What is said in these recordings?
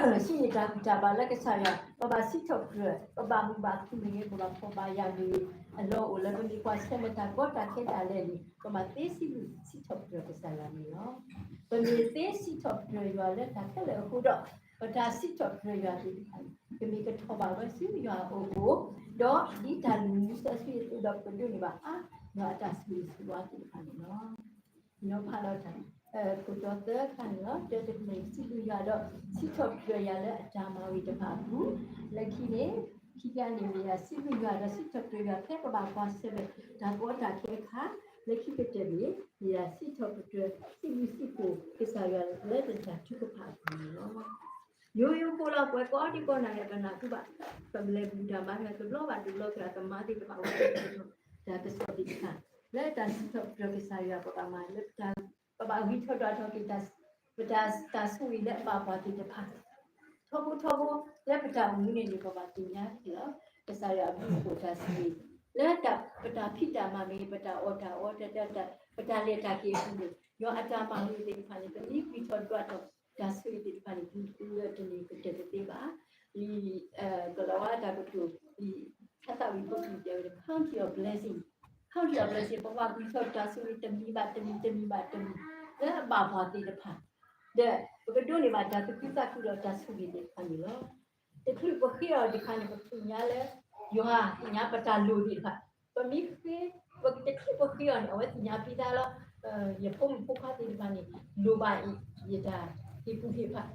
စံးန့ၢ်တၢ်ဂံၢ်တၢ်ဘါလၢကစၢ်ယွၤ, ပဘၣ်စံးထီၣ်ပတြၢၤ, ပဘၣ်မုာ်ဘၣ်ခုၣ်မ့ၢ်ဂ့ၤ, ပဘၣ်ဖှီၣ်ဘၣ်ယာ်မ့ၢ်ဂ့ၤ, အလီၢ်အိၣ်လၢပမ့ၢ်ကွၢ်ဆၢၣ်မဲာ်တၢ်ကီတၢ်ခဲဒၣ်လဲာ်န့ၣ် ပဘၣ်သ့စံးဘျုးစံးထီၣ်ပတြၢၤကစၢ်ယွၤန့ၣ်လီၤ. ပမ့ၢ်သ့စံးထီၣ်ပတြၢၤယွၤလၢတၢ်ခဲလၢာ်အဃိဒီး ပတၢ်စံးထီၣ်ပတြၢၤယွၤသ့ၣ်တဖၣ်န့ၣ် ကမ့ၢ်ကထီၣ်ဘၣ်ဝဲဆူယွၤအအိၣ်, ဒီးဒ်တၢ်လုၢ်လီၤစီဆှံအသိးဒီး ပကဒိးန့ၢ်ဘၣ်အါယွၤအတၢ်ဆိၣ်ဂ့ၤဆိၣ်ဝါသ့ၣ်တဖၣ်န့ၣ်လီၤ. နီၤဖးလီၤတၢ် ခိၣ်တီသၢခါန့ၣ်လီၤ. တၢတမံၤ စံးဘျုးယွၤဒီး စံးထီၣ်ပတြၢၤယွၤလၢအတၢ်မၤဂ့ၤတဖၣ်အပူၤ, လၢခံန့ၣ် ခံခါန့ၣ် မ့ၢ်ယၤစံးဘျုးယွၤဒီးစံးထီၣ်ပတြၢၤယွၤဖဲပဘၣ်ကွၢ်ဆၢၣ်မဲာ်တၢ်ကီတၢ်ခဲအခါ, လၢခံကတၢၢ်န့ၣ် မ့ၢ်ယၤစံးထီၣ်ပတြၢၤ စံးဘျုးစံးဖှိၣ်ကစၢ်ယွၤလၢတၢ်ထုကဖၣ်အပူၤန့ၣ်လီၤ. ယိယိဖိလီၤ ပှၤကိးဒံကိးနၤယၤ ပနၢ်ဟူဘၣ်, ပလဲၤဘူၣ်တၢ်ဘါတၢ် တဘျီဘၣ်တဘျီ ကမၤသ့ၣ်တဖၣ် တၢ်ကစီၣ်သ့ၣ်တဖၣ် လၢတၢ်စံးထီၣ်ပတြၢၤကစၢ်ယွၤ ပကမၤလၢ ပဘၣ်ဂံၢ်ထီၣ်ဒွးထီၣ်က့ၤ ပတၢ်ဆိၣ်ဂ့ၤလၢအဘၣ်ပှၤသ့ၣ်တဖၣ်, ထီဘိထီဘိ လၢပတၢ်အိၣ်မူန့ၣ်န့ၣ် ပဘၣ်သ့ၣ်ညါက့ၤလီၤ ကစၢ်ယွၤအဘျုးအဖှိၣ်တၢ်ဆိၣ်ဂ့ၤ, လၢပတၢ်ဖံးတၢ်မၤမ့ၢ်ဂ့ၤ, ပတၢ်အီၣ်တၢ်အီ, ပတၢ်လဲၤတၢ်က့ၤအပူၤန့ၣ် ယွၤအတၢ်မၤဂ့ၤသ့ၣ်တဖၣ်န့ၣ် ပမ့ၢ်ဂံၢ်ထီၣ်ဒွးထီၣ် တၢ်ဆိၣ်ဂ့ၤသ့ၣ်တဖၣ်န့ၣ် ပမ့ၢ်လၢတန့ၢ်ကတၢၢ်တသ့ဘၣ်. လံာ် ကလၤဝါတၢ်ကတိၤ လံာ်ဟဲသးဝံၣ်ဖိခံတဲဝဲ count your blessing, count your blessing ပဘၣ်ဂံၢ်ထီၣ်တၢ်ဆိၣ်ဂ့ၤတမံၤဘၣ်တမံၤ တမံၤဘၣ်တမံၤ လၢအဘၣ်ပှၤသ့ၣ်တဖၣ်, ဒီးပကဒိးန့ၢ်ဘၣ်တၢ်သူၣ်ခုသးခုဒီးတၢ်ဆိၣ်ဂ့ၤသ့ၣ်တဖၣ်န့ၣ်လီၤ. တချုးပဃ့အီၤတခါန့ၣ် ပသ့ၣ်ညါလၢ ယွၤသ့ၣ်ညါပတၢ်လိၣ်သ့ၣ်တဖၣ်, ပမ့ၢ်ဃ့, ပတချုးပဃ့အီၤန့ၣ် အဝဲသ့ၣ်ညါပံသးလီၤ, ယဖိမုၣ်ဖိခွါသ့ၣ်တဖၣ်န့ၣ် လိၣ်ဘၣ်ယတၢ်ဟ့ၣ်ကူၣ်ဟ့ၣ်ဖး,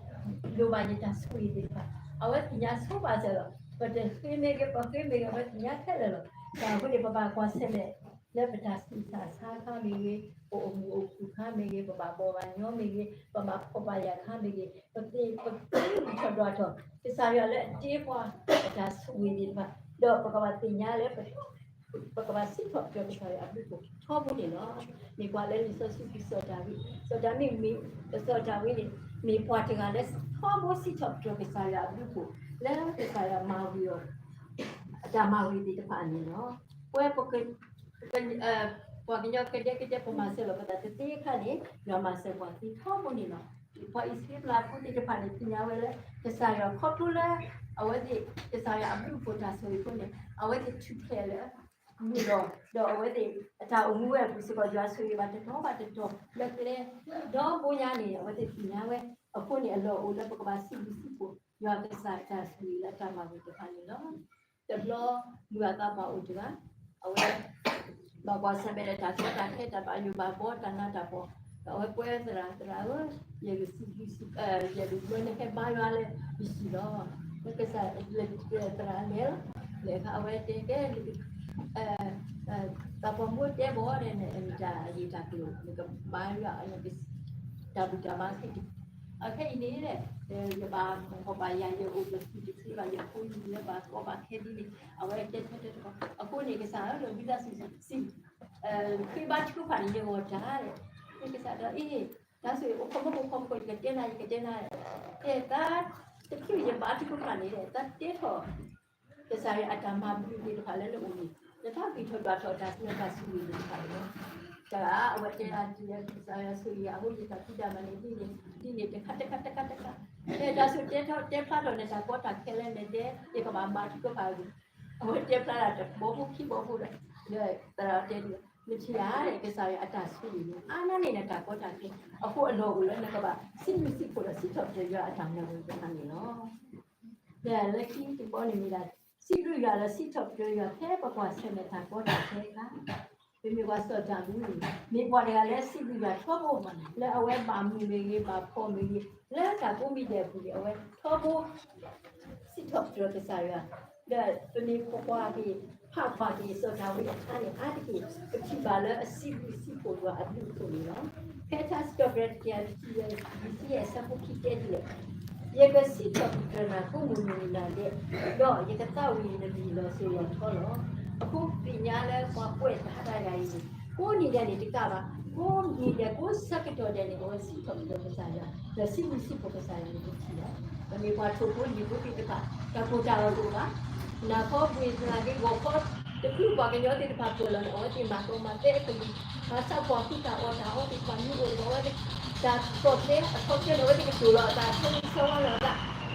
လိၣ်ဘၣ်ယတၢ်ဆိၣ်ဂ့ၤသ့ၣ်တဖၣ်, အဝဲသ့ၣ်ညါဆိပာ်စၢၤလီၤ. ပတဃ့မ့ၢ်ဂ့ၤ ပဃ့မ့ၢ်ဂ့ၤ အဝဲသ့ၣ်ညါခဲလၢာ်လီၤ. တၢ်အဃိန့ၣ် ပဘၣ်ကွၢ်ဆၢၣ်မဲာ် လၢပတၢ်ဆူးတၢ်ဆါအခါမ့ၢ်ဂ့ၤ, ပအိၣ်မုာ်အိၣ်ခုၣ်အခါမ့ၢ်ဂ့ၤ, ပဘၣ်ဘီၣ်ဘၣ်ညီမ့ၢ်ဂ့ၤ, ပဘၣ်ဖှီၣ်ဘၣ်ယာ်အခါမ့ၢ်ဂ့ၤ, ပသ့ၣ် ပသ့ၣ်ဂံၢ်ထီၣ်ဒွးထီၣ် ကစၢ်ယွၤလၢအတ့ပှၤ အတၢ်ဆိၣ်ဂ့ၤသ့ၣ်တဖၣ်, ဒီးပကဘၣ်သ့ၣ်ညါလၢ ပကဘၣ်စံးထီၣ်ပတြၢၤကစၢ်ယွၤအဘျုးအဖှိၣ်ထီဘိန့ၣ်လီၤ. မ့ၢ်ကွၢ်လၢလံာ်စီဆှံဖုစီၤဒၤဝံး, စီၤဒၤဝံးမ့ၢ်, စီၤဒၤဝံးန့ၣ် မ့ၢ်ပှၤတဂၤလၢထီဘိစံးထီၣ်ပတြၢၤကစၢ်ယွၤအဘျုးအဖှိၣ် လၢကစၢ်ယွၤမၤဝံၤအီၤ အတၢ်မၤဝံၤသ့ၣ်တဖၣ်န့ၣ်လီၤ. ပဝဲ ပှၤကညီကဒဲကဒဲ ပမၤစၢၤလီၤပသးတသ့အခါန့ၣ် ယွၤမၤစၢၤပှၤသ့ထီဘိန့ၣ်လီၤ. ပှၤအံၣ်စရ့လးဖိသ့ၣ်တဖၣ်န့ၣ် သ့ၣ်ညါဝဲလၢ ကစၢ်ယွၤခီဖျိလၢ အဝဲသ့ၣ် ကစၢ်ယွၤအဘျုးအဖှိၣ်တၢ်ဆိၣ်ဂ့ၤအဃိန့ၣ် အဝဲသ့ၣ်ထူၣ်ဖျဲးလၢ မုာ်လီၤ, ဒီးအဝဲသ့ၣ် အတၢ်အိၣ်မူဝဲအပူၤစ့ၢ်ကီး ယွၤဆိၣ်ဂ့ၤဘၣ်တတီၤဘၣ်တတီၤ လၢကျဲ ဒီဘိညါန့ၣ် အဝဲသ့ၣ်သ့ၣ်ညါဝဲ, အဃိန့ၣ် အလီၢ်အိၣ်လၢပကဘၣ်စံးဘျုးစံးဖှိၣ် ယွၤကစၢ်အတၢ်ဆိၣ်ဂ့ၤလၢအတၢ်မၤဝံၤတဖၣ်န့ၣ်လီၤ. တဘျီ မုၢ်အသးပှၢ်အိၣ်တဂၤ, အဝဲ ဘၣ်ကွၢ်ဆၢၣ်မဲာ်ဒီးတၢ်ကီတၢ်ခဲ တၢ်ဘၣ်ယိၣ်ဘၣ်ဘီ တၢ်နးတၢ်ဖှီၣ်, ဒီးအဝဲကွဲသရၣ်, သရၣ်ဧၢ, ယကစံးဘျုးစံး, ယကဒိးန့ၢ်ဟဲဘါယွၤလၢယစံးလီၤ. ကစၢ် သရၣ်လဲၤလီၤ, လဲၤအခါ အဝဲတဲကဲ သးပှၢ်မူတဲဘၣ်ဒီး နတၢ်ဂ့ၢ်တၢ်ကျိၤ နကဘါယွၤ တၢ်ဘူၣ်တၢ်ဘါသ့ၣ်တဖၣ်, အခဲအံၤန့ၣ် ယဘၣ်ဖှီၣ်ဘၣ်ယာ် ယအိၣ်တဆူၣ်တဆ့ဘၣ် ယဖိယလံၤလၢဘၣ်ကီဘၣ်ခဲဒ်န့ၣ် အဝဲတဲထဲတခီ, အဃိန့ၣ် ကစၢ်ဧၢ ဝံသးစူၤစံး ဃ့ဘါထုကဖၣ်န့ၣ် ယဂီၢ်တၢ်, ကစၢ်ဒီးအ့ၣ် တၢ်ဆိၣ်ဂ့ၤအိၣ်ခိးမူခိၣ် ခိးမူခိၣ် ယကတဲနၤ ယကတဲနၤ, တဲသး တချုးယဘါထုကဖၣ်န့ၣ် သးတဲထီၣ် ကစၢ်ယွၤအတၢ်မၤဘျုးသ့ၣ်တဖၣ်လၢနအိၣ်န့ၣ် နတၢ်ဂံၢ်ထီၣ်ဒွးထီၣ်တၢ်စံးတၢ်ဆိၣ်ဂ့ၤသ့ၣ်တဖၣ်န့ၣ်လီၤ. တဂၤ အဝဲတဲဒၣ် ကစၢ်ယွၤဆိၣ်ဂ့ၤအဃိ ယတၢ်ဖံးတၢ်မၤန့ၣ် ဒ်န့ၣ် ဒ်န့ၣ် တခါတခါတခါတခါ, တဲတၢ်ဆိၣ်တဲထီၣ်တဲဖျါထီၣ်န့ၣ် တၢ်ကီတၢ်ခဲလၢနတဲ ယကဘၣ်ဘါထုကဖၣ်အဂ့ၢ်, အဝဲတဲဖျါဒၣ်တဘီဖိခံဘီဖိဒီး ဒီးသရၣ်တဲဒ် နထံၣ်ဧါ ကစၢ်ယွၤအတၢ်ဆိၣ်ဂ့ၤန့ၣ် အါန့ၢ်နတၢ်ကီတၢ်ခဲ, အဃိအလီၢ်အိၣ်လၢနကဘၣ်စံးဘျုးစံးဖှိၣ်ဒီး စံးထီၣ်ပတြၢၤယွၤအတၢ်မၤဝံၤတဖၣ်န့ၣ်လီၤ. ဒီးလၢခံတဘီန့ၣ်မ့ၢ်ဒၣ် စံးဘျုးယွၤလၢစံးထီၣ်ပတြၢၤယွၤ ဖဲပကွၢ်ဆၢၣ်မဲာ်တၢ်ကီတၢ်ခဲအခါ, ပမ့ၢ်ကွၢ်စီၤဒၤဝံးန့ၣ် မ့ၢ်ပှၤတဂၤလၢစံးဘျုးယွၤထီဘိ လၢအဝဲဘၣ်မုာ်မ့ၢ်ဂ့ၤ ဘၣ်ဖှီၣ်မ့ၢ်ဂ့ၤ လၢတၢ်ကိးမံၤဒဲးအပူၤန့ၣ် အဝဲထီဘိ စံးထီၣ်ပတြၢၤကစၢ်ယွၤ, ဒီးပမ့ၢ်ကွၢ်က့ၤ ဖးကွၢ်က့ၤစီၤဒၤဝံးအခါန့ၣ် အါတက့ၢ် ပထံၣ်ဘၣ်လၢအစံးဘျုးစံးဖှိၣ်ယွၤအဘျုးအဖှိၣ်န့ၣ်လီၤ. ဖဲထါစံးထီၣ်ပတြၢၤတကယၤတဆံယဲၢ် အဆၢဖိခံတဲဒ်လဲၣ်, ယကစံးထီၣ်ပတြၢၤနၤကိးမုၢ်နံၤနၤဒဲး, ဒီးယကသးဝံၣ်နမံၤလီၤစိၤလီၤထီလီၤ. အဃိသ့ၣ်ညါလၢပှၤကွဲးတဟးတၢ်ဂၤအံၤန့ၣ် ကိးနံၤဒဲးန့ၣ်တကးဘၣ်, ကိးနံၤဒဲးကိးဆၢကတီၢ်ဒဲးန့ၣ် အဝဲစံးထီၣ်ပတြၢၤကစၢ်ယွၤ ဒီးစံးဘျုးစံးဖှိၣ်ကစၢ်ယွၤန့ၣ် ပထံၣ်လီၤ. ပမ့ၢ်ပှၤထိၣ်ဖိလံၣ်ဖိသ့ၣ်တဖၣ် တၢ်ကိၢ်တၢ်ဂီၤတအိၣ်ဘၣ်, နၢ်ခီဘှ့ၣ်သနာ်က့ ဂီၤခီတချုးပှၤကညီသ့ၣ်တဖၣ်ပၢၢ်လီၤန့ၣ် အဝဲသ့ၣ်မၤကီမၤသဲအကလုၢ်, ဘၣ်ဆၣ်ပှၤဃုတၢ်အီၣ်တၢ်အီသ့ၣ်တဖၣ်မ့ၢ်အိၣ်ဒီးအဝဲသ့ၣ် တၢ်ကီၢ်သဲအခီခဲန့ၣ် အဝဲသ့ၣ်ကတိၤလီၤအသး ဆၢဂ့ၤဆၢဝါလီၤအသး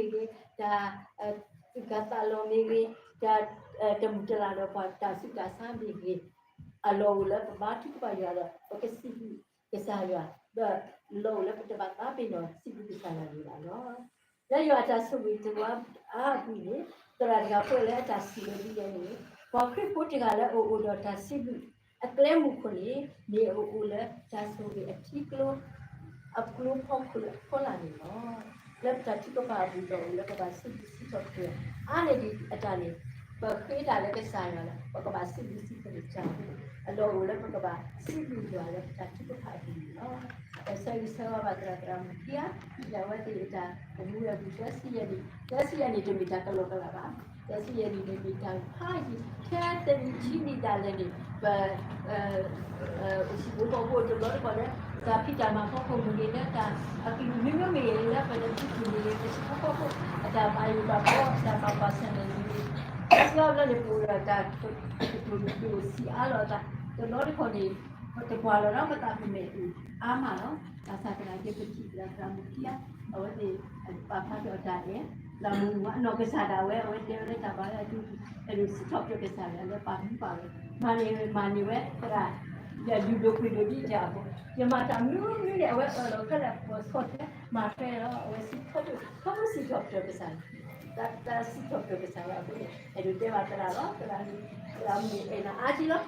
တၢ်သူၣ်ခုသးခုမ့ၢ်ဂ့ၤ, တၢ်သူၣ်ကၢ်သးလီၤမ့ၢ်ဂ့ၤ, တၢ် တမုာ်တလၤဒီးပှၤတၢ်ဆူးတၢ်ဆါမ့ၢ်ဂ့ၤ, အလီၢ်အိၣ်လၢပဘါထုကဖၣ်ယွၤဒီး ပကစံးဘျုးကစၢ်ယွၤ, ဒီးလီၢ်အိၣ်လၢပတဘၣ်သးပ့ၤနီၣ်စံးဘျုးကစၢ်ယွၤန့ၣ်လီၤ. လၢယွၤအတၢ်ဆိၣ်ဂ့ၤတဝါအါအပူၤန့ၣ်, သရၣ်တဂၤပှဲၤလၢအတၢ်စံးဝဲဒ်လဲၣ်န့ၣ်, ပှၤခရံာ်ဖိတဂၤလၢအအိၣ်ဒီးတၢ်စံးဘျုးအကျဲမုၢ်ခိၣ်န့ၣ်, မ့ၢ်အအိၣ်လၢတၢ်ဆိၣ်ဂ့ၤအထံကျိ အကျိဖီခိၣ်အဖီလာ်န့ၣ်လီၤ. လၢပတၢ်ထုကဖၣ်အပူၤဒီး အိၣ်လၢပဘၣ်စံးဘျုးစံးထီၣ်ပတြၢၤအါန့ၢ်ဒံးအတၢ်န့ၣ်, ပဃ့တၢ်လၢကစၢ်ယွၤလၢ ပကဘၣ်စံးဘျုးစံးထီၣ်ပတြၢၤအပူၤ, အလီၢ်အိၣ်လၢပကဘၣ်စံးဘျုးယွၤလၢပတၢ်ထုကဖၣ်အပူၤန့ၣ်လီၤ. ပဆၢဂ့ၤဆၢဝါဘၣ်သရၣ်သရၣ်မုၣ်ခံဂၤ, ဒ်အဝဲသ့ၣ်အတၢ်အိၣ်မူဝဲအပူၤ သၢဆံယဲၢ်နံၣ်, သၢဆံယဲၢ်နံၣ်တမ့ၢ်တၢ်ကလီကလးဘၣ်, သၢဆံယဲၢ်နံၣ်န့ၣ်မ့ၢ်တၢ်ဖးယံၤ ထဲတနံၣ်ဆံနံၣ်ဒၣ်လဲာ်န့ၣ်, ပ အိၣ်ဆူၣ်အိၣ်ချ့ဖိတဘျီတခီၣ်လၢ တၢ်ဖံးတၢ်မၤဖီခိၣ်မ့ၢ်ဂ့ၤ, လၢတၢ်အကလုာ်မ့မ့ၢ်ဂ့ၤ, လၢပလဲၤထံကီၢ်မ့ၢ်ဂ့ၤ, ပဟံၣ်ဖိဃီဖိအတၢ်ဘၣ်ယိၣ်ဘၣ်ဘှီ, အတၢ်ဘၣ်ဆၣ်သနာ်မ့ၢ်ဂ့ၤ, အါစုအါဘျီန့ၣ် ပအိၣ်ဒီးတၢ်ကတိၤဒိၣ်ဆံးအါလီၤအသး, တဘျီတခီၣ်န့ၣ် ပတကွၢ်လီၤဒီးပသးပမဲာ်အါမးလီၤ. ဘၣ်ဆၣ်သနာ်က့ ပထံၣ်သရၣ်သရၣ်မုၣ်ခံဂၤ, အဝဲသ့ၣ်ပာ်ဖျါထီၣ်အတၢ်အဲၣ်, သရၣ်မုၣ်အနီၢ်ကစၢ်ဒၣ်ဝဲ အဝဲတဲဝဲလၢတၢ်ဘါယွၤအပူၤ, အဲၣ်ဒိးစံးထီၣ်ပတြၢၤကစၢ်ယွၤလၢပာ်မူပာ်ဂဲၤ, မၤန့ၢ်မၤန့ၢ်ဝဲသရၣ် ယဒုးဒိးပှ့ၤဒိးဒ်အံၤအဃိ, ယမၤတၢ်မနုၤမနုၤန့ၣ် အဝဲအၢၣ်လီၤခဲလၢာ် ပှၤဆီၣ်ထွဲမၤထွဲလီၤ. အဝဲစံးထီၣ်ပတြၢၤ, ထီဘိ စံးထီၣ်ပတြၢၤကစၢ်, တၢ်စံးထီၣ်ပတြၢၤကစၢ်ဝဲအဃိန့ၣ် အဲၣ်ဒိးတဲဘၣ်သရၣ်လီၤ. သရၣ်မုၣ်အဲၣ်နၤအါကံလီၤ.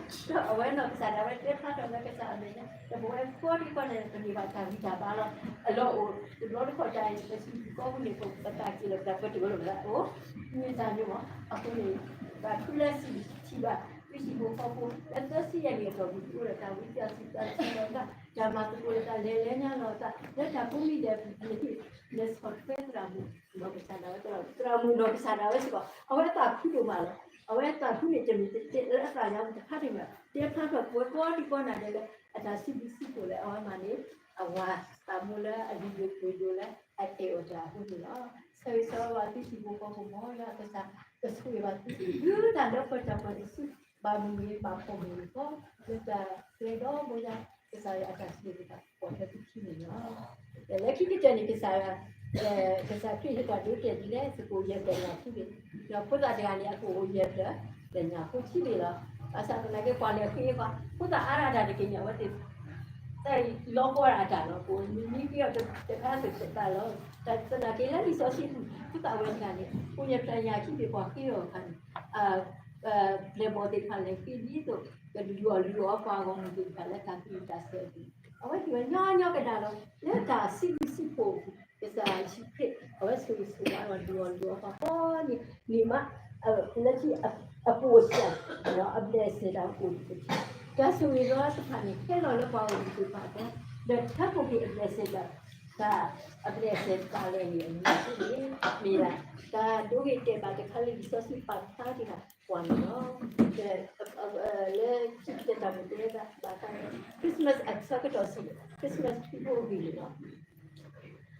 အဝဲနီၢ်ကစၢ်ဒၣ်ဝဲတဲဖျါထီၣ်လၢကစၢ်အမဲာ်ညါ ဒီးပဝဲကိးဒံကိးဒဲး ပန့ၢ်ဘၣ်တၢ်ဂံၢ်တၢ်ဘါလီၤ. အလီၢ်အိၣ်တဘျီတခီၣ်တၢ်အံၤ ပစံးဘျုးကီၢ်ပူၤန့ၣ် ပသးက့ၤလီၤ ပတၢ်ပၢတၢ်ပြးလီၤ ပသးအိၣ် မ့ၢ်တၢ်န့ၣ်မး အဃိန့ၣ် ပှၤခုလၢစံးထံၣ်ဘၣ် သုဟံၣ်ဖိဃီဖိ လၢသၢဆံယဲၢ်နံၣ်အတီၢ်ပူၤ သုအိၣ်ဒီးတၢ်ဝံတၢ်ဆူၣ်တၢ်ဆါလီၤသး တၢ်မၤသကိးလီၤသး လဲၤလဲၤညါလီၤသး လၢတၢ်ကိးမံၤဒဲး လဲၤဆီၣ်ထွဲသရၣ်မုၣ်နီၢ်ကစၢ်ဒၣ်ဝဲ သရၣ်မုၣ်နီၢ်ကစၢ်ဒၣ်ဝဲစ့ၢ်ကီး အဝဲအသးဖုဒိၣ်မးလီၤ. အဝဲအသးဖုန့ၣ် တမ့ၢ်တဲလၢအသးညါတခါတမ့ၢ် တဲဖျါထီၣ်ပဝဲကိးဒံကိးဒဲးလၢ အတၢ်စံးဘျုးစံးဖှိၣ်လၢအဝဲမၤန့ၣ် အဝၤသးမိၢ်လၢအလုၢ်ဒိၣ်ပှ့ၤဒိၣ်လၢအအဲၣ်အီၤတၢ်အဃိန့ၣ်လီၤ. ဆၢဂ့ၤဆၢဝါဘၣ်သုဟံၣ်ဖိဃီဖိ မ်ယွၤကစၢ် ကဆိၣ်ဂ့ၤဘၣ်သု တုၤတၢ်လၢပှဲၤတၢ်ပှဲၤတစု ဘၣ်မုာ်ဂ့ၤ ဘၣ်ဖှီၣ်မုာ်ဂ့ၤဃီ လၢတၢ်ကျဲဒီဘိယွၤ ကစၢ်ယွၤအတၢ်ဆိၣ်ဂ့ၤကပာ်ဖှိၣ်လၢသုခံန့ၣ်လီၤ. လၢခံကတၢၢ်န့ၣ် ကစၢ်ယွၤ ကစၢ်ခရံာ်ဟ့ၣ်တၢ်ဒိတဲာ်ဒ်လဲၣ် သုကအိၣ်ယဲၢ်ဖျၢၣ်ညၣ်ခံဘ့ၣ်, ဒီးဖိသၣ်တဂၤန့ၣ် အကအိၣ်ယဲၢ်ဖျၢၣ် ဒီးညၣ်ဖိခံဘ့ၣ်လီၤ. ဘၣ်ဆၣ်သနာ်က့ ပှၤလဲၤဃ့ပှၤ ဖိသၣ်အါဒၣ်တက့ၢ်န့ၣ် အဝဲသ့ၣ် တၢ်လီၤကီဒၣ်အတၢ်လီၤ ကိးမံၤမံၤဃ့အီၤတခါသ့ၣ်တဖၣ်လီၤ. တၢ်သနာ်က့လၢလံာ်စီဆှံပူၤ ဖိသၣ်ဝဲတဂၤန့ၣ် အိၣ်ယဲၢ်ဖျၢၣ်ညၣ်ခံဘ့ၣ် ပှၤဃ့အီၤအခါန့ၣ် ပျဲၢ်ဘီၣ်သ့ၣ်တဖၣ်လဲၤဃ့ဒ်သိး ကလုၢ်အီၣ်လုၢ်အီပှၤဂီၢ်မုၢ်သ့ၣ်တဖၣ်လၢတၢ်သံတၢ်ဆဲးအပူၤ အဝဲသ့ၣ်ဝဲညီညီကဒၣ်လီၤ. လၢတၢ်စံးဘျုးစံးဖှိၣ်အပူၤ ကစၢ်ယ့ၣ်ၡူးခရံာ် အဝဲဆိၣ်ဂ့ၤဆိၣ်ဝါဒီးလုၢ်အီၣ်လုၢ်အီပှၤကိးနံၤနံၤမး လၢခံအပူၤအစၢ် အဘျဲၣ်စဲးတၢ်အိၣ်တက့ၢ်. တၢ်ဆိၣ်ဂ့ၤလီၤတဖၣ်န့ၣ် ဟဲလီၤလၢပှၤဂီၢ်မုၢ်သ့ၣ်တဖၣ်အဂီၢ် ဒီးထၢဖှိၣ်က့ၤအဘျဲၣ်စဲးတၢ် တၢ်အဘျဲၣ်စဲးတၢ်လဲၣ်န့ၣ် အမံၤအဃိန့ၣ် မ့ၢ်ဒၣ် တၢ်ဒိဂ့ၤတဲာ်ဘၣ်တခါလၢလံာ်စီဆှံပာ်ဖျါတ့ၢ်ဒၣ် ပှၤန့ၣ်လီၤ. လၢခံကတၢၢ်တၢ်မ့ၢ်တဲဘၣ်ဘၣ်ဃး Christmas အဆၢကတီၢ်စံး Christmas ထံဖိအဂ့ၢ်န့ၣ်လီၤ.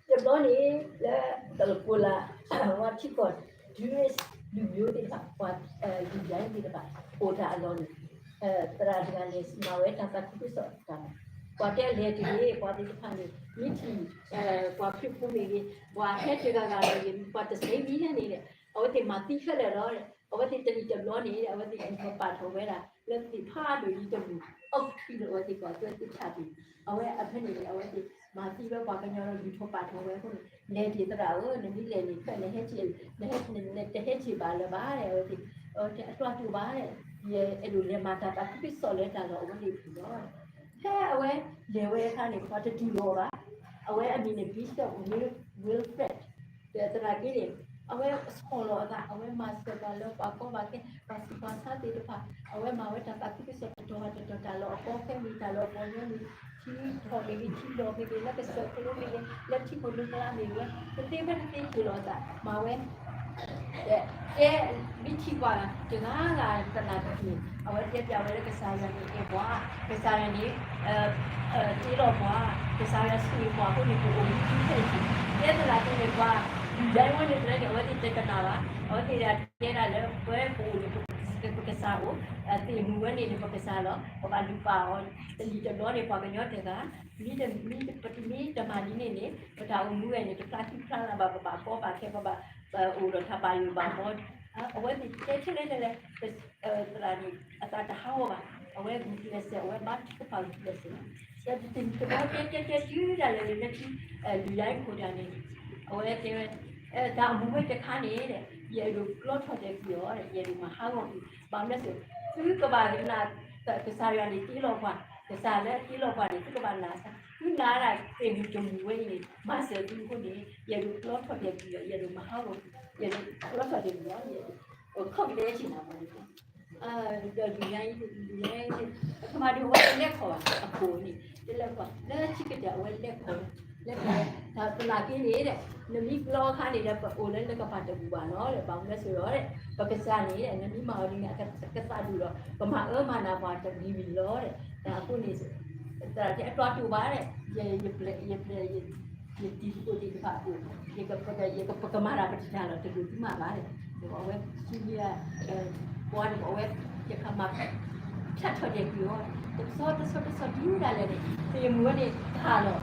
တဘျီန့ၣ် လၢကလၤကီၤလၤ ဝဲထံကီၢ် Jewish လူမျိုးသ့ၣ်တဖၣ် ပှၤယူဒၤသ့ၣ်တဖၣ် အိၣ်တၢ်အလီၢ်န့ၣ် သရၣ်တဂၤလဲၤမၤဝဲတၢ်သးခုကစီၣ်တၢ်မၤ ပှၤတဲလဲၤတဂ့ၤ ပှၤသ့ၣ်တဖၣ်န့ၣ် မ့ၢ်ထံၣ် ပှၤခရံာ်ဖိမ့ၢ်ဂ့ၤ ပှၤဟဲတဂၤဂၤမ့ၢ်ဂ့ၤ ပှၤတသ့မံၤလဲၣ်န့ၣ် အဝဲသ့ၣ်မၤသံခဲလၢာ်လီၤ. အဝဲသ့ၣ်တနံၣ်တဘျီန့ၣ် အဝဲသ့ၣ်လူၤထီၣ်ပာ်ထီၣ်ဝဲဒၣ် လၢသ့ၣ်ဖးဒိၣ်လံတမုာ် အီးကထံလၢအဝဲသ့ၣ်ကွၢ်သွဲသ့ၣ်ဆၣ်သ့ၣ် အဝဲအဖဲန့ၣ်န့ၣ် အဝဲသ့ၣ်မၤသံလၢပှၤကညီလီၤ လူၤထီၣ်ပာ်ထီၣ်ဝဲအဃိန့ၣ် လဲၤတ့ၢ်သရၣ်ဧၢ နမ့ၢ်လဲၤန့ၣ် ခဲနဟဲ နဟဲ နတဟဲဆံးဘၣ်လၢၤဘၣ် အဝဲသ့ၣ် အတၢ်တူၢ်ဘၣ် ယအဲၣ်ဒိးလဲၤမၤတၢ်သးခုကစီၣ်လၢတၢ်လီၢ်အဝဲသ့ၣ်အပူၤလီၤ. ဖဲအဝဲလဲၤဝဲအခါန့ၣ် ပှၤတတူၢ်လိာ်ဘၣ် အဝဲအမံၤန့ၣ် Bishop Wil- Wilfred ဒီးသနာ်က့န့ၣ် အဝဲဆီၣ်လီၤအသး အဝဲမၤစၢၤပှၤလၢပှၤကီဘၣ်ခဲ ပှၤဆူးပှၤဆါသ့ၣ်တဖၣ် အဝဲမၤဝဲတၢ်သးခုကစီၣ်တတီၤဘၣ်တတီၤ တၢ်လီၢ်အကီခဲမ့ၢ် တၢ်လီၢ်ပှၤကညီမ့ၢ် ထံထီၣ်မ့ၢ်ဂ့ၤ ထံလီၢ်မ့ၢ်ဂ့ၤ လၢကစၢၢ်ခိၣ်လိမ့ၢ်ဂ့ၤ လၢထံခိၣ်လိကျါမ့ၢ်ဂ့ၤ တသ့ဖဲတသ့ဆီၣ်လီၤအသး မၤဝဲ တဲ မ့ၢ်ထံၣ်ပှၤတဂၤဂၤသနာ်က့န့ၣ် အဝဲတဲပျးဝဲလၢကစၢ်ယွၤန့ၣ်အဲၣ်ပှၤ ကစၢ်ယွၤန့ၣ် တ့လီၤပှၤ ကစၢ်ယွၤဆိၣ်ဂ့ၤပှၤအဃိန့ၣ် ပအိၣ်မူဖဲအံၤ တဲသနာ်က့န့ၣ် ပှၤယူဒၤဝဲန့ၣ်သရၣ်န့ၣ် အဝဲသ့ၣ်တကနၣ်ဘၣ် အဝဲသ့ၣ်တဲဒၣ်လၢ ပဝဲပအိၣ်န့ၣ် ပကစၢ်အိၣ် သ့ၣ်မုၢ်ဝဲန့ၣ်န့ၣ် ပကစၢ်လီၤ ပဘၣ်လူၤပာ်အီၤ တနံၣ်တဘျီန့ၣ် ပှၤကညီတဂၤ မ့ၢ်တမၤဒ်န့ၣ်န့ၣ် ပတၢ်အိၣ်မူဝဲန့ၣ် တဖျါခံဖျါလၢၤဘၣ် ပဘၣ်ကီဘၣ်ခဲ ပဘၣ်အိၣ်ဒီးတၢ်ဘၣ်ယိၣ်ဘၣ်ဘီ အဝဲသ့ၣ်တဲထဲလဲၣ်ထဲလဲၣ် သရၣ်န့ၣ် အသးတဟးဂီၤဘၣ် အဝဲဂုာ်ကျဲးစၢး အဝဲဘါထုကဖၣ်ဂုာ်ကျဲးစၢး တနံၣ်တဘျီတဲတဲတဲတုၤဒၣ်လဲာ်လၢခံ လူၤယါအံၤခိၣ်တၢ်န့ၣ် အဝဲတဲဝဲ တၢ်အိၣ်မူဝဲတခါန့ၣ် ယအဲၣ်ဒိးကျီထီၣ်တဲာ်ကွံာ်အီၤ ယအဲၣ်ဒိးမၤဟးဂီၤကွံာ် ဘၣ်မနုၤလဲၣ် သုကဘၣ်နာ် ကစၢ်ယွၤန့ၣ်တ့လီၤပှၤ ကစၢ်လၢတ့လီၤပှၤန့ၣ် သုကဘၣ်နာ် သုနာ်ဒၣ်သ့ၣ်မုၢ်တမုၢ်ဝဲအံၤန့ၣ် မၤစၢၤသုအဃိန့ၣ် ယအဲၣ်ဒိးကျီထီၣ်တဲာ်ကွံာ်အီၤ ယအဲၣ်ဒိးမၤဟးဂီၤကွံာ် ယအဲၣ်ဒိးကျီထီၣ်တဲာ်ကွံာ်အီၤ ယအဲၣ်ဒိး ခီၣ်ကတဲဆံးနၤမ့ၢ် ဒီးလူၤယါအံၤ လူၤယါအံၤ အကမၤဒ်အဝဲတလဲၤခီၣ်ဘၣ် အခိၣ်န့ၣ် တလဲၤခီၣ် လၢခံကတၢၢ်အဝဲလဲၤခီၣ် လဲၤခီၣ် တၢ်သနာ်က့န့ၣ် နမ့ၢ်ကျီအခါန့ၣ်ဒီး ပအိၣ်လၢနကပၤတဘူၣ်ဘၣ်နီၤ ဘၣ်မနုၤလဲၣ်ဒီး ပကစၢ်န့ၣ် နမ့ၢ်မၤအီၤဒ်န့ၣ် အကသးဒူၣ်ဒီး ကမၤအၢမၤနးပှၤတမံၤမံၤလီၤ အဃိန့ၣ် သရၣ်တဲအတၢ်တူၢ်ဘၣ် ယပျဲၢ် ယပျဲၢ် ယတံၤသကိးသ့ၣ်တဖၣ်အပူၤ ယကပကမၤတၢ်ပတတၢ်လီၤ တဒိးသုမၤဘၣ် အဝဲဆူယၤ ပှၤန့ၣ် အဝဲ ယကမၤ ဖြတ်ထွက်တယ်ကွံာ်အီၤ တဆီတဆီတဆီတုၤဒၣ်လဲာ်န့ၣ် သ့ၣ်မုၢ်ဝဲန့ၣ်ကဟၣ်လီၤ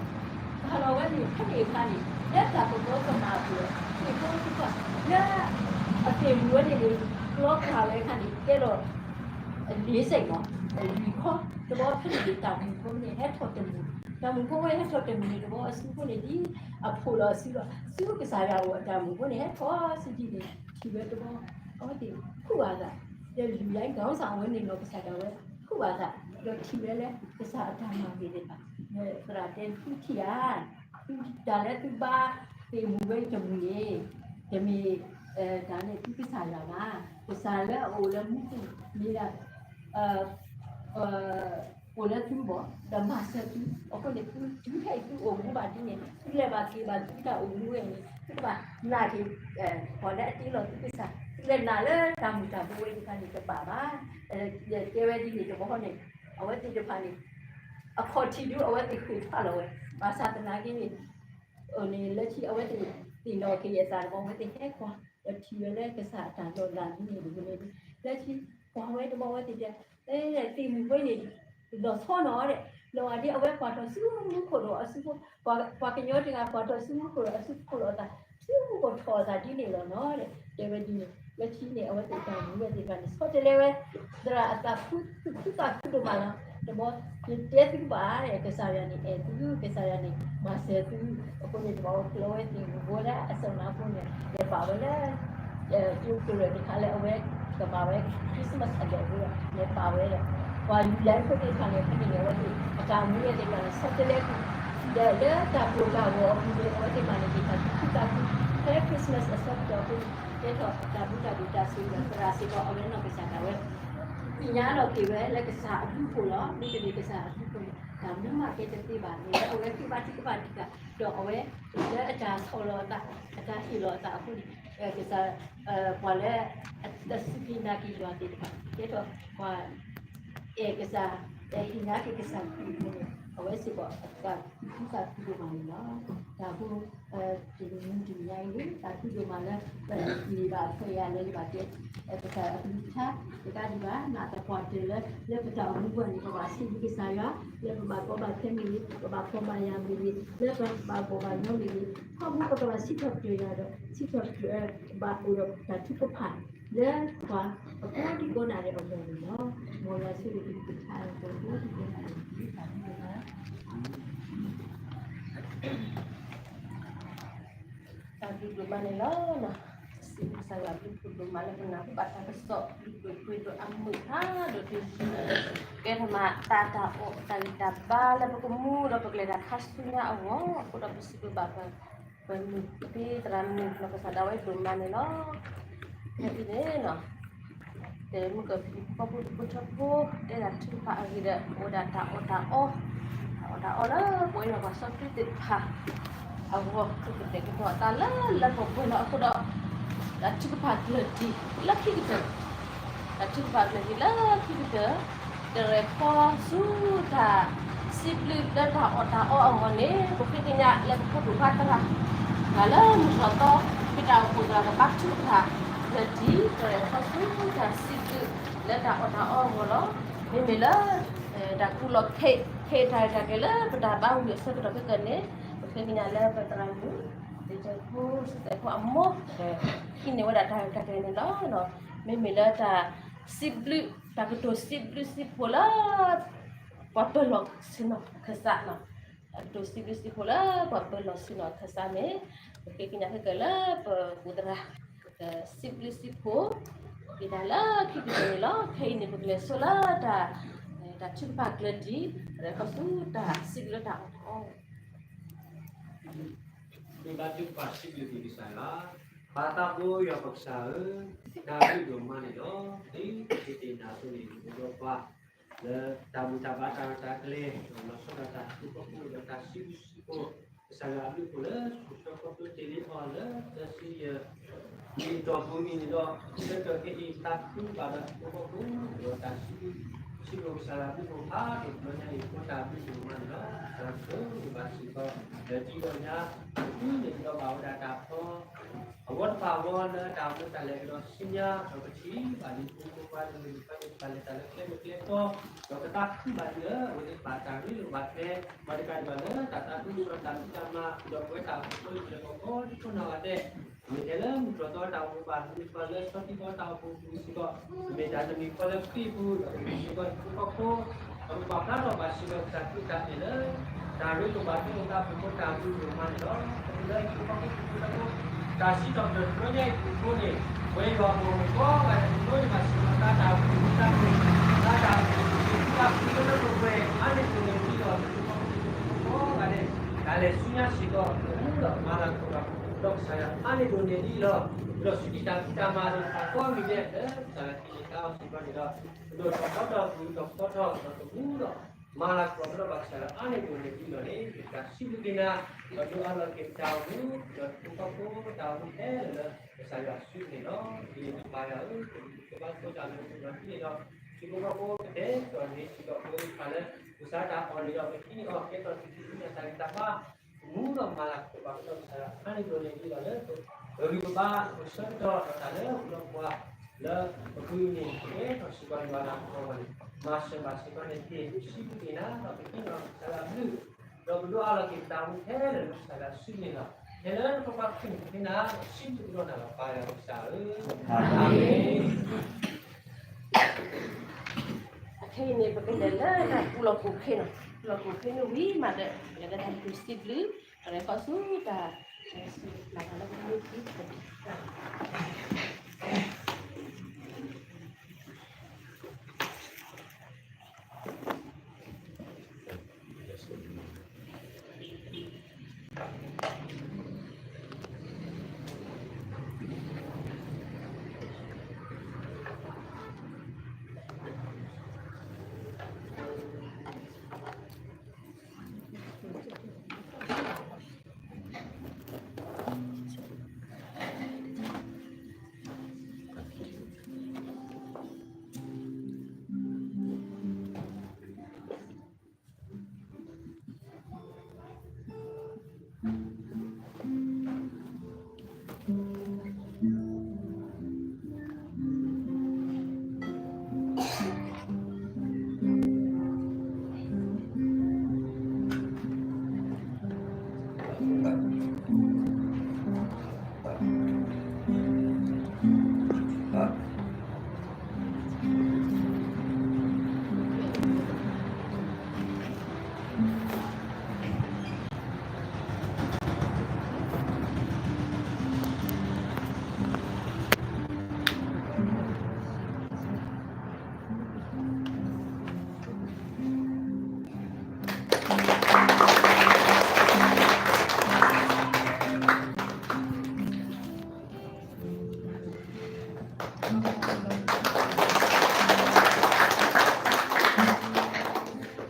ကဟၣ်လီၤဝဲန့ၣ် ဖဲန့ၣ်အခါန့ၣ် လၢတၢ်ကဘီကမၤအပူၤ သ့ၣ်ဖိသ့ၣ်ခွါ လၢ အသ့ၣ်မုၢ်ဝဲန့ၣ်န့ၣ် ကျီကဟၣ်ဝဲအခါန့ၣ် ကဲလီၤ လေးစိတ် မး လွံၢ်ခီ တဘျီဖဲန့ၣ်န့ၣ် တၢ်မုၢ်ဖိန့ၣ် ဟဲထီၣ်တမုၢ် တၢ်မုၣ်ဖိဝဲဟဲထီၣ်တမံၤန့ၣ်တဘျီ အစုဖိန့ၣ်ဒ်အဖိးလီၤအစုလီၤ, စုကစၢ်ယွၤအိၣ်အတၢ်မုၣ်ဖိန့ၣ် ဟဲထီၣ်စုဒ်န့ၣ် ထံၣ်ဝဲတဘျီ အဝဲသ့ၣ်ခူၣ်ဘၣ်သး, ဒီးလူၤယါကီၢ်စၢ်အဝဲန့ၣ်နီၢ်ကစၢ်ဒၣ်ဝဲ ခူၣ်ဘၣ်သး, ဒီးထံၣ်ဝဲလၢကစၢ်အတၢ်မၤဂ့ၤသ့ၣ်တဖၣ်, သရၣ်တဲ သုထံၣ်ဧါ, တၢ်လၢသုဘါသ့ၣ်မုၢ်ဝဲတမုၢ်န့ၣ် တမ့ၢ်တၢ်န့ၣ်သုကစၢ်ယွၤဘၣ်, ကစၢ်လၢအအိၣ်လၢမူခိၣ်မ့ၢ်ဒၣ် အိၣ်လၢသုဘီၣ် ဒီးမၤစၢၤသု, အဃိန့ၣ် သုတုၤဖဲအံၤသုအိၣ်မူဘၣ်ဒ်န့ၣ် သုလဲၤဘၣ်က့ၤဘၣ်သုတၢ်အိၣ်မူဝဲန့ၣ် သုကဘၣ်နာ်က့ၤ ပှၤလၢအတ့လီၤသုကစၢ်, သုလဲၤနာ်လၢတၢ်မုၢ်တၢ်ဘိဝဲတခါန့ၣ် တဘၣ်ဘၣ်, တဲဝဲဒ်န့ၣ်တဘျီန့ၣ် အဝဲသ့ၣ်တဖၣ်န့ၣ် အခီၣ်ထံးဒုးအဝဲသ့ၣ်ဃ့ၢ်ထွဲလီၤဝဲ, ဘၣ်ဆၣ်သနာ်က့န့ၣ် အန့ၣ်လၢခံအဝဲသ့ၣ်သ့ၣ်နီၣ်က့ၤအသးတဘျီ အဝဲသ့ၣ်ဟဲကွၢ် ဒီးထံၣ်ဝဲလၢကစၢ်အတၢ်လီၤလးဒ်န့ၣ်တဘျီန့ၣ်, လၢခံကွၢ်ဝဲတဘျီအဝဲသ့ၣ်တဲ သ့ၣ်မုၢ်ဝဲန့ၣ် လီၤဆီနီၤဒီး လီၤဂာ်ဒ်အဝဲကွၢ်ထီၣ်ဆူမူခိၣ်ဒီးအစုဖိ, ပှၤကညီတဂၤကွၢ်ထီၣ်ဆူမူခိၣ်ဒီးအစုဖိလီၤအသး, ဆူမူခိၣ်ထီၣ်အသးဒ်န့ၣ်လီၤနီၤဒီး တဲဝဲဒ်န့ၣ်, လၢခံန့ၣ် အဝဲသ့ၣ်တၢ်မုၢ်ဝဲသ့ၣ်တဖၣ်န့ၣ် ဆီတလဲဝဲ သရၣ်အသးခု သူၣ်ခုသးခုဒိၣ်မးလီၤ. တဘျီ ယတဲသုကဘၣ် ကစၢ်ယွၤန့ၣ်အဲၣ်သု, ကစၢ်ယွၤန့ၣ်မၤစၢၤသု, အဃိန့ၣ် တဘျီအိၣ်ကျၢၤဝဲသ့ၣ်မုၢ်ဘိလၢအစိၣ်နါဖိန့ၣ် လဲၤပာ်ဝဲလၢ ကၠိကရၢၢ်တခါလၢအဝဲကမၤဝဲ Christmas အဒဲးအဃိဒီး လဲၤပာ်ဝဲဒီး ပှၤယူၤလၢဖိသ့ၣ်တဖၣ်န့ၣ် ဖဲန့ၣ်န့ၣ် အဝဲသ့ၣ် အတၢ်မူဝဲသ့ၣ်တဖၣ်န့ၣ် ဆီတလဲ ဒီးလၢတၢ်ကိၢ်တၢ်ဂီၤအပူၤန့ၣ် အဝဲသ့ၣ်မၤန့ၢ်က့ၤတၢ်သူၣ်ခုသးခု ဖဲ Christmas အဆၢကတီၢ်အဃိန့ၣ် ကဲထီၣ်တၢ်ဘျုးတၢ်ဒိၣ်တၢ်ဆိၣ်ဂ့ၤဒီး သရၣ်စ့ၢ်ကီး အဝဲနီၢ်ကစၢ်ဒၣ်ဝဲ သ့ၣ်ညါလီၤက့ၤဝဲလၢကစၢ်အဘျုးအဖှိၣ်လီၤ. မ့တမ့ၢ်ကစၢ်အဘျုးအဖှိၣ်န့ၣ် တၢ်မနုၤမးကဲတသ့ဘၣ်န့ၣ် လၢအဝဲဃ့ဘါထုကဖၣ်တံာ်တာ် ဒီးအဝဲ လၢအတၢ်ဆီၣ်လီၤအသး အတၢ်ဟ့ၣ်လီၤအသးအဃိန့ၣ် ကစၢ် ပှၤလၢ အစူၢ်က့ၤနာ်က့ၤယွၤသ့ၣ်တဖၣ် ကဲထီၣ်ပှၤ အဲၣ်ကစၢ် ဟ့ၣ်နာ်က့ၤကစၢ်ခရံာ်အဃိန့ၣ် အဝဲစ့ၢ်ကီး အသးခုသူၣ်ခုသးခုဒိၣ်မးန့ၣ်လီၤ. တၢ်ဖိ တနံၤတနံၤညါအံၤန့ၣ် သးခုဒိၣ်မးလၢ ပဟ့ၣ်ဘၣ်ဖဲယၤလၢယဘၣ်တဲ ကစၢ်အကလုၢ်ကထါ တကးဒံးဘၣ် နာ်သပှၢ်တၢၢ်လၢ လၢပတၢ်အိၣ်မူပူၤန့ၣ် ပဘၣ်စံးဘျုးကစၢ်ယွၤ လၢပဘၣ်ကီဘၣ်ခဲမ့ၢ်ဂ့ၤ ပဘၣ်ဖှီၣ်ဘၣ်ယာ်မ့ၢ်ဂ့ၤ လၢပဘၣ်ဘီၣ်ဘၣ်ညီမ့ၢ်ဂ့ၤ ထီဘိပကဘၣ်စံးထီၣ်ပတြၢၤယွၤဒီး စံးထီၣ်ပတြၢၤ ဘၣ်အိၣ်ဒီးတၢ်ထုကဖၣ် လၢပှၤအကိးဒံကိးနၤဒဲးအဂီၢ်န့ၣ်လီၤ. မ်ယွၤဆိၣ်ဂ့ၤကလုၢ်ကထါ ပှၤကိးဒံကိးနၤဒဲး တၢ်ထုကဖၣ် တၢ်ဘျုးဒိၣ်မးန့ၣ်လီၤ. စံးဘျုးကစၢ်ယွၤဘျုးဖှိၣ်ဒိၣ်မးလၢပနၢ်ဟူဘၣ်တၢ်ကစီၣ် ဘျုးဒိၣ်ပှ့ၤဒိၣ်အမုၢ်ဖးဒိၣ်တယုၢ် ကဲထီၣ်မးတၢ်တၢ်အီၣ်တၢ်ဂံၢ်တၢ်ဘါလၢပကမူဒီးပကလဲၤတၢ်ခါဆူညါအဂီၢ် အဃိဒီးပစံးဘျုးဘၣ်ပ ပမုၢ်သ့သရၣ်မုၣ်နီၢ်ကစၢ်ဒၣ်ဝဲဒိၣ်မးန့ၣ်လီၤ. ဖဲအံၤန့ၣ် တဲမုၢ်ကီၢ်ဖံးဖီဖိတဘိထီဘိ တဲဒၣ်ထုကဖၣ်အဂ့ၢ်ဒီး အိၣ်ဝဲဒၣ်တၢ်အီၣ်တၢ်အီ တၢ်အီၣ်တၢ်အီလၢပဝဲဒၣ်ပှၤစီဆှံသ့ၣ်တဖၣ် အဂီၢ် ကကတဲာ်ကတီၤအသးလၢလၢပှဲၤပှဲၤလီၤ. အဃိဒီး တၢ်ထုကဖၣ်ကျၢၢ်တံၢ်လၢခံကတၢၢ် တၢ်ထုကဖၣ်ကျၢၢ်တံၢ်လၢခံကတၢၢ် ကရဲၣ်ဖီဆူတၢ်စံးဘျုးလၢတၢ်အီၣ်တၢ်အီအဂီၢ်န့ၣ် ပဃ့ကညးလၢပဖိဒိၣ်ခွါသရၣ် တဂၤလၢမုၢ်ထီၣ်သီ ဖဲတၢ်အိၣ်ဖှိၣ်သရၣ်ကဘါထုကဖၣ် လၢတံၢ် ကရဲၣ်ဖီဆူတၢ်စံးဘျုးလၢတၢ်အီၣ်တၢ်အီအဂီၢ်လီၤ. မ့မ့ၢ်လၢ တၢ်ကူၣ်လီၤခဲ ခဲအံၤတၢ်ရဲၣ်တၢ်ကျဲၤလၢပတၢ်ဘါဝံၤအဆၢကတီၢ်ခဲကနံၣ်န့ၣ် ပဃ့ကညးလၢပသရၣ်မုၣ် လံာ်စီဆှံဖိ ဆူၣ်စဲးဖိအမိၢ် ဟံးန့ၢ်ဝဲဒၣ်တၢ်ရဲၣ်တၢ်ကျဲၤန့ၣ်လီၤ. မ့မ့ၢ်လၢတၢ်စံးဘျုး တၢ်ကတိၤစံးဘျုးစံးဖှိၣ်လၢ ပှၤပၢၤလီၢ်ဆ့ၣ်နီၤခၢၣ်စးလီၤ. တၢ်ကတိၤစံးဘျုးစံးဖှိၣ်လၢပှၤပၢၤလီၢ်ဆ့ၣ်နီၤခၢၣ်စးန့ၣ် ပဃ့ကညးခဲကနံၣ်လၢပကူၣ်သရၣ် စံးဘျုးစံးဖှိၣ် က့ၤတၢ်လၢခံကတၢၢ်န့ၣ်လီၤ. ခဲအံၤန့ၣ် ပကလဲၤဆိလၢတၢ် တၢ်ထုကဖၣ်ကျၢၢ်တံၢ် ရဲၣ်ဖီဆူတၢ်စံးဘျုးလၢတၢ်အီၣ်တၢ်အီ ပဘါထုကဖၣ်စံးဘျုးက့ၤကစၢ်ယွၤ, ပၢ်သးဘိယွၤပကစၢ်ဧၢ, တၢ်ဘျုးဒိၣ်မးန့ၣ်လီၤ. ဒ်ပသ့ၣ်ညါအသိးန့ၣ် ပဒီးပှၤ လၢတၢ်ဘူၣ်တၢ်ဘါတၢ်ရဲၣ်တၢ်ကျဲၤ လီၤဆီဒၣ်တၢ်သူၣ်ဖှံသးညီဒီးတၢ်စံးဘျုးစံးဖှိၣ် ကစၢ်ယွၤအဘျုးအဖှိၣ်လၢ ဆူၣ်ဆူၣ်ခီဖျိတ့ၢ်လံအီၤလၢတၢ်စံးယဲၢ် ဒ်တီၢ်ပူၤန့ၣ်ဒီး လၢတၢ်ခဲအံၤသးခုဘၣ်ဒီး အိၣ်ဖှိၣ်ဖိဒီးတၢ်စံးဘျုး စံးဘျုးကစၢ်ယွၤဘျုးဖှိၣ်ဖးဒိၣ်တဘျီညါအံၤ ဖိတၢ်ဘျုးဒိၣ်မးန့ၣ်လီၤ. တၢ်ကတိၤယဘၣ်စံးကီး ဒီးတံၤဒီးညါ အံၤန့ၣ်ကဒီးဘၣ်ဝဲဒၣ်တၢ်ဖီ အဝီတဖၣ်အဂီၢ်လၢတၢ်အိၣ်လၢတၢ်လဲၤကဒီးဆူညါ ဒီးပထံၣ်ဘၣ်လံဖိမုၣ်ဖိခွါတဂၤလၢတၢ်လဲၤတၢ်လၢကျဲမ့ၢ်ကျဲတီ ဒီးကသးခုဘၣ်လံလၢ အဝဲသ့ၣ်တဖၣ်တၢ်ရ့လိာ်ဘၣ်ထွဲ ပှၤတကးဒံးဘၣ်လၢတၢ်သးခုကစီၣ်တၢ်ဖံးတၢ်မၤ ဒီးပဝဲတၢ်အိၣ်ဖှိၣ်ဖိလၢပှၤကိးဒံကိးနီၢ်ဂၤဒဲး မ့ၢ်တဲလၢမုၢ်တြီၢ်သီတၢ်အိၣ်ဖှိၣ်ဘၣ် မုၢ်တြီၢ်လၢဆီထံဘီတၢ်အိၣ်ဖှိၣ်ပူၤစ့ၢ်ကီး မ့ၢ်တၢ်တမံၤဃီလၢခရံာ်ပူၤ ဒီးပမ့ၢ်စ့ၢ်ကီးဟံၣ်ဖိဃီဖိ ဒီးပဘၣ်ဖျါထီၣ်ဘၣ်စ့ၢ်ကီးတၢ်သးခုတၢ်အဲၣ်လၢ တၢ်ရ့လိာ်ဘၣ်ဒိၣ်သးဖုၣ်ဖိတၢ်ဘျုးဒိၣ်မးန့ၣ်လီၤ. လၢဟံၣ်ဖိဃီဖိတၢ်စံးထီၣ်ပတြၢၤတြီညါအံၤအဃိန့ၣ်, ပဝဲယွၤအပှၤကိးဂၤဒဲး ပတြၢန့ၢ်ဘၣ်စ့ၢ်ကီးတၢ်ဘျုးတၢ်ဖှိၣ်, တၢ်ဘျုးတၢ်ဖှိၣ်လၢပဝဲအါန့ၢ်ဒိၣ်န့ၢ်ဒံးလီၤ. ဟံၣ်ဖိဃီဖိကိးဂၤဒဲး တၢ်လဲၤဆူညါစ့ၢ်ကီး ပမူဒီးမၤလၤကပီၤဘၣ် ဒီးကစၢ်ယွၤအါန့ၢ်ဒိၣ်န့ၢ်ဒံးလီၤ. ဒီးစူၢ်က့ၤတၢ်ဖံးတၢ်မၤသ့ၣ်တဖၣ်ကိးမံၤဒဲး လၢကစၢ်ယွၤဟ့ၣ်လီၤတၢ်အီၣ်စ့ၢ်ကီးန့ၣ်ဒီး, ပဒိၣ်ထီၣ်ထီထီၣ် ပဒိၣ်ထီၣ်ထီထီၣ် ဒီးပမူဒီး မၤလၤကပီၤဒီးဘၣ်ကစၢ်ယွၤအါန့ၢ်ဒိၣ်န့ၢ်ဒံးလီၤန့ၣ်, ပတၢ်စံးဘျုးက့ၤနၤ, ဒီးဒိးအါလီၤက့ၤပတၢ်အိၣ်မူ, ဒီးဟံၣ်ဖိဃီဖိတၢ်အိၣ်မူခဲလၢာ်လၢ ကစၢ်ယွၤအစုပူၤန့ၣ်လီၤ. ဒ်န့ၣ်ဒီးပၢ်ယွၤဧၢ, ပကဘၣ်ဆိၣ်တၢ်လၢပဂီၢ်ဒ်န့ၣ်ဒီး, ဟံၣ်ဖိဃီဖိကတဲာ်ကတီၤန့ၢ်စ့ၢ်ကီးပဝဲတဖၣ်လၢ ကစၢ်တၢ်အီၣ်န့ၣ်ဒီး ပဟံးန့ၢ်အီၣ်ကဲထီၣ်တၢ်သးတၢ်ဘၣ် ပမူဒီးမၤလၤကပီၤဘၣ်ကဒီးကစၢ်ယွၤအါန့ၢ်ဒိၣ်န့ၢ်ဒံးလီၤလၢ ပဂံၢ်ပဘါ ပဆၢကတီၢ်ဒီးတၢ်လၢပလီၢ်ပှၤ လၢပဂံၢ်န့ၣ် ကဲထီၣ်စ့ၢ်ကီးယွၤအလၤကပီၤန့ၣ်, မၤစၢၤဘၣ်စ့ၢ်ကီးန့ၣ် က့ၤစံးဘျုးက့ၤနၤ ဒီးပဟံးန့ၢ်အီၣ်ကစၢ်ယွၤအဘျုး, ဒီးပဒိးအါလီၤက့ၤပတၢ်အိၣ်မူခဲလၢာ်လၢကစၢ်ယွၤအစုပူၤန့ၣ်လီၤ. ဖဲလၢပပှၤခရံာ်ဖိသ့ၣ်တဖၣ် စံးဘျုးကဒီးနၤလီၤ ပၢ်ယွၤကစၢ်ဧၢ, အၤမ့ၣ်. အခဲအံၤန့ၣ် ပကလဲၤ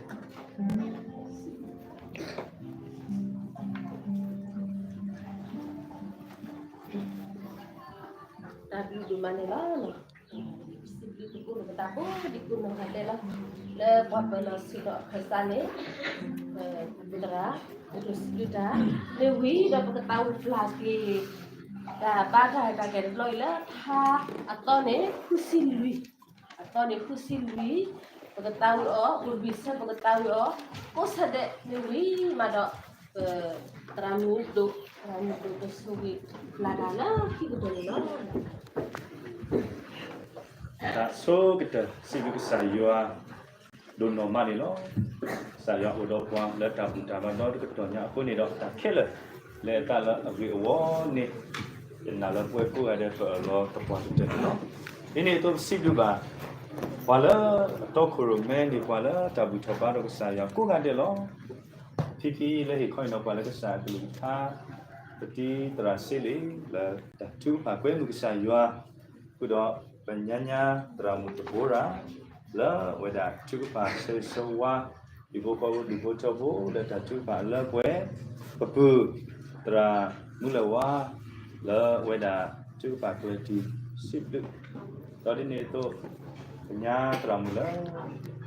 လၢတၢ်ကူၣ်လီၤကူၣ်ခ့နီၤ, ကူၣ်လီၤကူၣ်ခ့န့ၣ်ဝံၤမးဒီး ပလဲၤလၢတၢ်စံးဘျုး, ပလဲၤဃီဆူတၢ် တၢ်ဘျုးဒိၣ်မးန့ၣ်လီၤ. စံးဘျုးသကိးန့ၣ်ပတၢ်ဖိဒံးကိးနီၢ်ဂၤဒဲးလီၤ. လၢပှၤပၢၤလီၢ်ဆ့ၣ်နီၤခၢၣ်စးန့ၣ်, ပသရၣ်, ပဒိၣ်စံးဘျုးတၢ်, မ့ၢ်ဝံၤဒီးပကသးအိၣ်ပျၢ်က့ၤ တၢ်ဘါတၢ်တၢ်ကဲတဘျီအံၤလၢထါအသီန့ၣ် ဃုဆံလွံၢ်, အသီန့ၣ်ဃုဆံလွံၢ်, ပကသးဝံၣ်အီၤ, အိၣ်တဘ့ၣ်ဆၢပကသးဝံၣ်အီၤ, ကိးဆၢဒဲး မ့ၢ်ဝံၤမးဒီး ပသရၣ်မုၣ်ဒိၣ်, သရၣ်မုၣ်ဒိၣ်ကဆိၣ်ဂ့ၤ ပျၢ်တၢ်လၢခံကတၢၢ်န့ၣ်လီၤ. တၢ်ဆိကတၢၢ် စံးဘျုးကစၢ်ယွၤ ဒိၣ်နီၢ်မးန့ၣ်လီၤ. ကစၢ်ယွၤအိၣ်ဒီးပှၤလၢတၢ်ဘူၣ်တၢ်ဘါဒီတကတီၢ်ညါအဃိန့ၣ်ဒီး တၢ်ခဲလၢာ် လၢအသးလၢအဂ့ၤအဝီန့ၣ် ယနာ်လၢပဝဲကိးဂၤဒဲး ပအၢၣ်လီၤသပှၢ်ကတၢၢ်န့ၣ်လီၤ. ဒ်န့ၣ်အသိးပစံးဘျုးဘၣ် ပှၤလၢအတီခိၣ်ရိၣ်မဲန့ၣ် ပှၤလၢတၢ်ဘူၣ်ထီၣ်ဘါဒီးကစၢ်ယွၤကိးဂၤဒဲးလီၤ. ဖံဖံလၢဟ့ၣ်ခီအံၤနီၤ ပှၤလၢကစၢ်အကလုၢ်ကထါ ပတံၤသရၣ်စ့လ့ၣ် လၢတၢ်ထုကဖၣ်ကွဲမုာ်ကစၢ်ယွၤ ဃုာ်ဒီး ပညါညါသရၣ်မုၣ်တဘိရၤ လၢအဝဲဒၣ်ထုကဖၣ်ဆၢဂ့ၤဆၢဝါ ဟံၣ်ဖိဃီဖိဒူၣ်ဖိထၢဖိ လၢတၢ်ထုကဖၣ်အလၢပှဲၤ, ပပုၢ်သရၣ်မူလၢၤဝါ လၢအဝဲဒၣ်ထုကဖၣ်ကွဲၤထံ စံးဘျုး, ဒီးဒ်န့ၣ်အသိး ပညါသရၣ်မုၣ်လၢ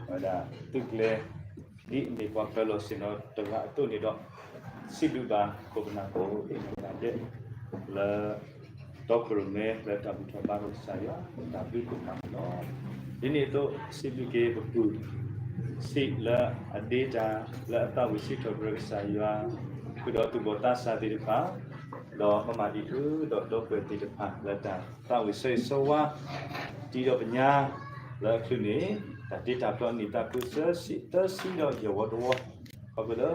အဝဲဒၣ်သုးကျဲၤ ဒ်အမ့ၢ်ပှၤပၢၤလီၢ်ဆ့ၣ်နီၤတဂၤအသိးန့ၣ်ဒီး စံးဘျုးဘၣ်ခိၣ်ပနၢ်ဖိ ဒ်န့ၣ်ဂၤဒဲး လၢတီခိၣ်ရိၣ်မဲ လၢတၢ်ဘူၣ်ထီၣ်ဘါဒီးကစၢ်ယွၤ တၢ်ဘျုးဒိၣ်မးန့ၣ်လီၤ. ဒ်န့ၣ်အသိး စံးဘျုးက့ၤပပုၢ် စံးလၢအဒ့တၢ် လၢအသးဝံၣ်စံးထီၣ်ပတြၢၤကစၢ်ယွၤ ဃုာ်ဒီးသူၣ်ဘီၣ်သးစၢ်သ့ၣ်တဖၣ် ဒီးမၤမၤအံၤဃုာ်ဒီးဒီပုၢ်ဝဲၢ်သ့ၣ်တဖၣ် လၢတၢ်သးဝံၣ်ဆၢဂ့ၤဆၢဝါ တံၤဒီးပညါ လၢအချုးန့ၣ် တၢ်တ့တၢ်ဖျီနံၣ်သးခု သၢဆံ သၢဆံဒီးယဲၢ်ဝီတဝီ ခီဖျိလၢ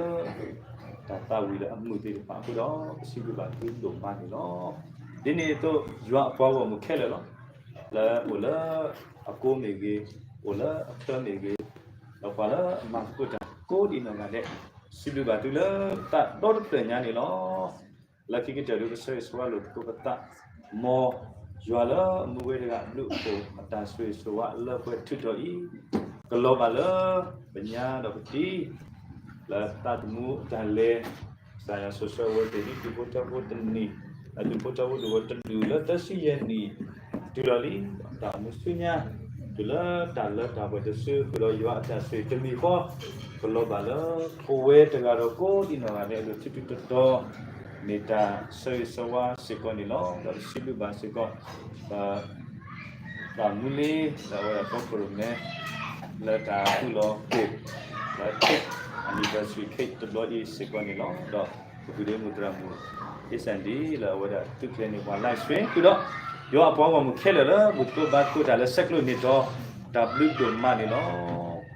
တၢ်သးဝံၣ်လၢအမုာ်သ့ၣ်တဖၣ်အဃိဒီး ပစံးဘျုးဘၣ်သုဒိၣ်မးန့ၣ်လီၤ. ဒ်န့ၣ်အသိး ယွၤအပှၤဂီၢ်မုၢ်ခဲလၢာ်လီၤ. လၢအိၣ်လၢအကိးမ့ၢ်ဂ့ၤ, အိၣ်လၢအချၢမ့ၢ်ဂ့ၤ, ဒီးပှၤလၢအမၤသကိးတၢ်ကိးဒံးနီၢ်ဂၤဒဲး, စံးဘျုးဘၣ်သုလၢသးဒီတဖျၢၣ်ညါန့ၣ်လီၤ. လၢခံကတၢၢ်ဒုးကဆၢဂ့ၤဆၢဝါလိာ်သကိးပသး, မ်ယွၤလၢအမူဝဲတဂၤအဘျုးအဖှိၣ်အတၢ်ဆိၣ်ဂ့ၤဆိၣ်ဝါလၢပှဲၤထုးထီၣ်အံၤ, ကလီၤဘၣ်လၢပညါဒီးပတံၤ, လၢသးသမူအတၢ်လဲၤ, ကစၢ်ယွၤဆိၣ်ဆၢဝဲသ့ၣ်ဒ်ဒူၣ်ဖိထၢဖိတနံၣ်, လၢဒူၣ်ဖိထၢဖိဒူၣ်ဝဲတဒူၣ်လၢသၢဆံယဲၢ်နံၣ်, တုၤလီၤလံ တၢ်အိၣ်မူဆူညါ, တုၤလၢတၢ်လၢတၢ်ပှဲၤတစုဃုာ်ဒီးယွၤအတၢ်ဆိၣ်ဂ့ၤတမံၤဃီ, ကလီၤဘၣ်လၢပဝဲတဂၤဒီးကိးဒံးနီၢ်ဂၤဒဲးအလိၤ ထံထူတတီၤ, မ့ၢ်တၢ်ဆၢဂ့ၤဆၢဝါစ့ၢ်ကီးန့ၣ်လီၤ. ဒီးပစံးဘျုးဘၣ်စ့ၢ်ကီး တၢ်မူလ့ လၢအဝဲဒၣ်တီခိၣ်ရိၣ်မဲ လၢတၢ်ဃုလီၤကိၣ် လၢ anniversary cake တဘျီအံၤစ့ၢ်ကီးန့ၣ်လီၤ. ဒီးပကုၢ်ဒ့မုၣ်သရၣ်မုၣ် အ့စၣ်ဒံ လၢအဝဲဒၣ်သုးကျဲၤန့ၢ်ပှၤ live stream ဃုာ်ဒီး ယွၤအပှၤဂီၢ်မုၢ်ခဲလၢာ်လၢ ဘူၣ်သကိးဘါသကိးတၢ်လၢဆဲးကျိးန့ၢ်တီၤ တၢ်ဘျုးဒိၣ်မးန့ၣ်လီၤ.ယ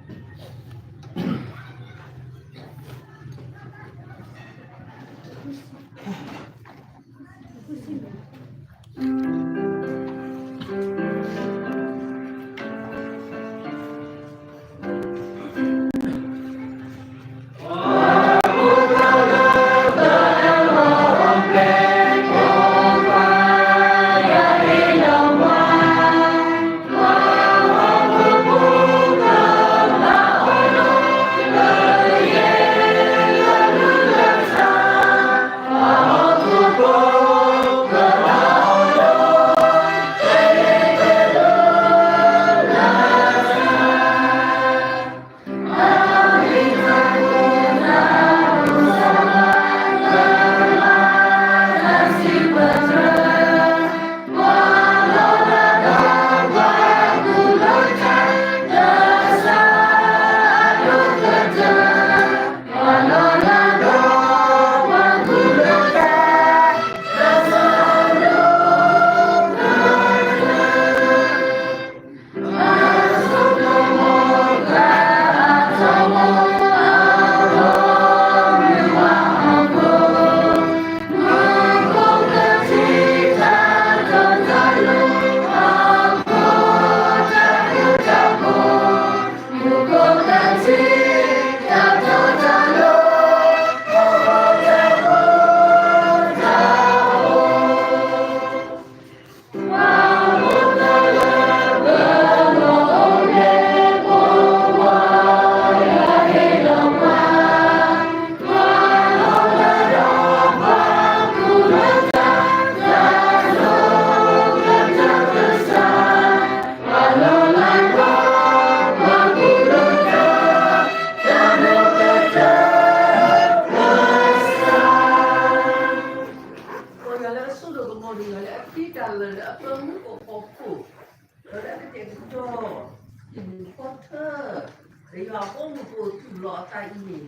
ွၤလၢအစိဒိၣ်ကမီၤဒီး ယွၤလၢအတ့တၢ်လၢာ်လၢအပၢမူအဖီခိၣ်, ဒီးလၢအကတဲာ်ကတီၤ တံၤမုၢ်ဖီထၢ ဒီးယွၤအဘီမုၢ်ဖိသူၣ်လီၤအသးအံၤန့ၣ်,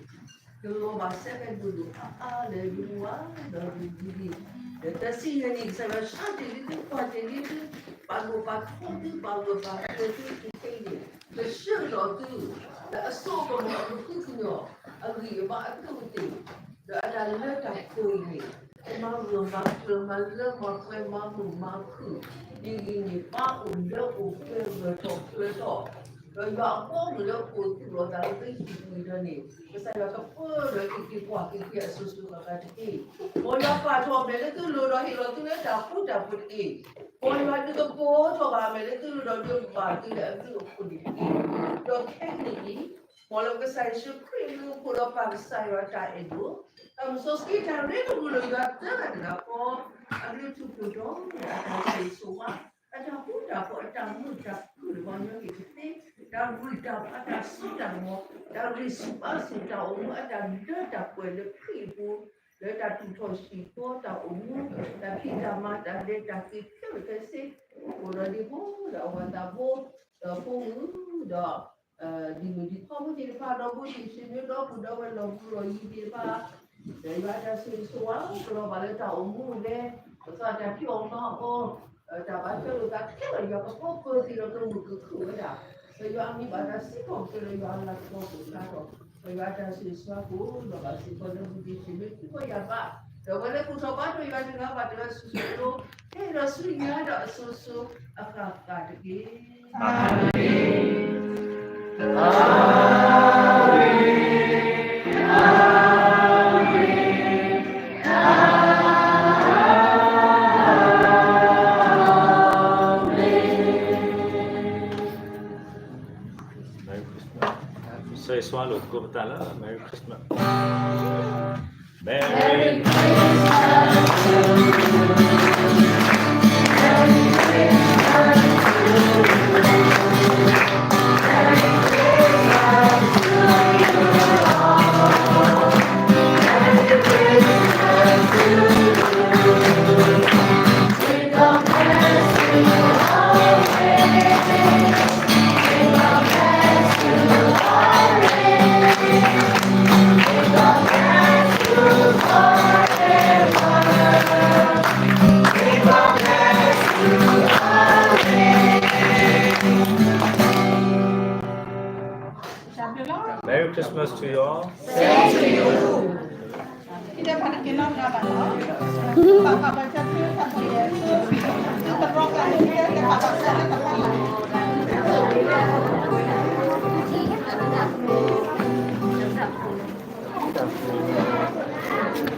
ယလီၤဘၣ်စဲဖဲဒိၣ်ဒိၣ်အါအါလၢယွၤဒီးယဂံၢ်, ဒီးတဆံယဲၢ်နံၣ် ကစၢ်ယွၤဆါတ့ၢ်လံသု ကွၢ်တ့ၢ်လံသု, ပာ်လိာ်ပာ်ထီသု ပာ်ဂၢၢ်ပာ်ကျၢၤသုအံၤန့ၣ်, ကဆှၢလီၤသု လၢအစိကမီၤအကဟုကညီၢ် အဂံၢ်အဘါအကျိၣ်အစ့, ဒီးအတၢ်လၢတၢ်ပှဲၤအံၤန့ၣ်, မၤဂၢၢ်မၤကျၢၤမၤလၢမၤပှဲၤမၤမုာ်မၤခုၣ်, မ့ၢ်ဂ့ၤန့ၣ် ဘါအိၣ်လၢအိၣ်ပှဲၤဂၢၢ်ထီၣ်ကျၢၤထီၣ်, ဒီးယွၤအဘီအမုၢ်လၢအိၣ်သူၣ်လီၤသးလၢသုဟံၣ်ပူၤအံၤဒီးန့ၣ်, ကစၢ်ယွၤကပၢလီၤက့ၤက့ၤကွၢ်က့ၤက့ၤအစိၤစိၤဃၣ်ဃၣ်တက့ၢ်. မ်ယွၤပာ်ထီၣ်အမဲာ်လၢသုလိၤဒီးဟ့ၣ်လီၤသုလၢတၢ်ဃူတၢ်ဖိးတက့ၢ်. မ်ယွၤဒုးကပိထီၣ်ဘၣ်အမဲာ်လၢသုလိၤဒီးဒုးဘၣ်သုလၢအဘျုးအဖှိၣ်န့ၣ်တက့ၢ်. ဒီးခဲကနံၣ်အံၤ, မ်လၢပကစၢ်ယ့ၣ်ၡူးခရံာ်အဘျုးအဖှိၣ်ဒီးပၢ်ကစၢ်ယွၤအတၢ်အဲၣ်ဒိၣ်, တၢ်မုၢ်စီဆှံတၢ်ရ့လိာ်မုာ်လိာ်ယွၤသၢဂၤတဂၤဃီ, အဘျုးထူၣ်ဖှိၣ်ဒီးအတၢ်ဆိၣ်ဂ့ၤဆိၣ်ဝါ, အတၢ်ဃူတၢ်ဖိး အတၢ်မုာ်တၢ်ခုၣ်တခီညီနုၢ်ကသ့, တၢ်ဂံၢ်တၢ်ဘါ တၢ်စိတၢ်ကမီၤ, တၢ်ရ့ဆူၣ်အါဆူၣ်တၢ်အိၣ်မူ အတၢ်လၢတၢ်ပှဲၤလၢခရံာ်အပူၤ, လၢတၢ်တူၢ်ထီၣ်ဟံၣ်ဃီတၢ်အိၣ်မူ, တၢ်ဖံးတၢ်မၤတၢ်လဲၤတၢ်က့ၤခဲလၢာ်ခဲဆ့, အိၣ်ဒီးဒ့ဖိဒီးအဝၤသးဖိ, ဒီးဖိမုၣ်ဒီး ဒ်မုၣ်ဒ်ဖီဖိသ့ၣ်တဖၣ် ဒီပုၢ်ဝဲၢ်သ့ၣ်တဖၣ် ဒီပုၢ်ဒီဝဲၢ်လီၤဘှံးလီၤယံၤသ့ၣ်တဖၣ်, ဒီးယွၤအတၢ်ဆိၣ်ဂ့ၤဆိၣ်ဝါ ကလီၤဘၣ်လၢတၢ်အိၣ်မူအလဲ, ပသးတၢ်ဖံးအီၣ်မၤအီၣ်, တၢ်ဘၣ်ထွဲလိာ်သးခဲလၢာ် ယွၤကပၢပၢၤသ့ၣ်ဒီးကမုာ်ကခုၣ်ဝဲဒၣ်, ဒီးယွၤအမံၤဘၣ်တၢ်စံးထီၣ်ပတြၢၤလၢယွၤအလၤကပီၤအိၣ်ဖျါထီၣ် ယွၤတၢ်ဆိၣ်ဂ့ၤဆိၣ်ဝါကိးနီၢ်ဂၤစ့ၢ်ကီးလၢမူဒံးဆ့ၣ်မ့ၢ်သံကွၢ်ယၤဘၣ်, ဒီးအဝဲလၢကူၣ်ထီၣ်ဘါထီၣ်ယွၤတဂၤဘၣ်တဂၤစုာ်စုာ်အလိၤ, ဟ့ၣ်လီၤဆူညါဒီးအစိၤစိၤအဃၣ်ဃၣ်တက့ၢ်. အၤမ့ၣ်. Merry Christmas. ဆိၣ်ဂ့ၤဆိၣ်ဝါလိာ်သကိးပသးလၢ Merry Christmas. Merry Christmas. တ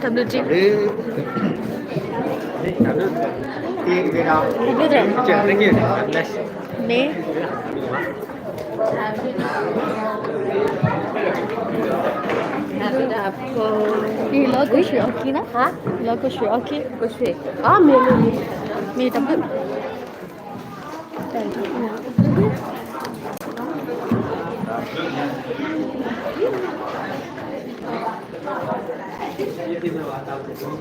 ၢ်ဘျုးတံၢ်, တၢ်ဘျုးတံၢ်, မ့ၢ် လီၤကဆှံအီၣ်ကံနီၤ, လီၤကဆှံအီၣ်ကံ, မ့ၢ်တၢ်ဘျုး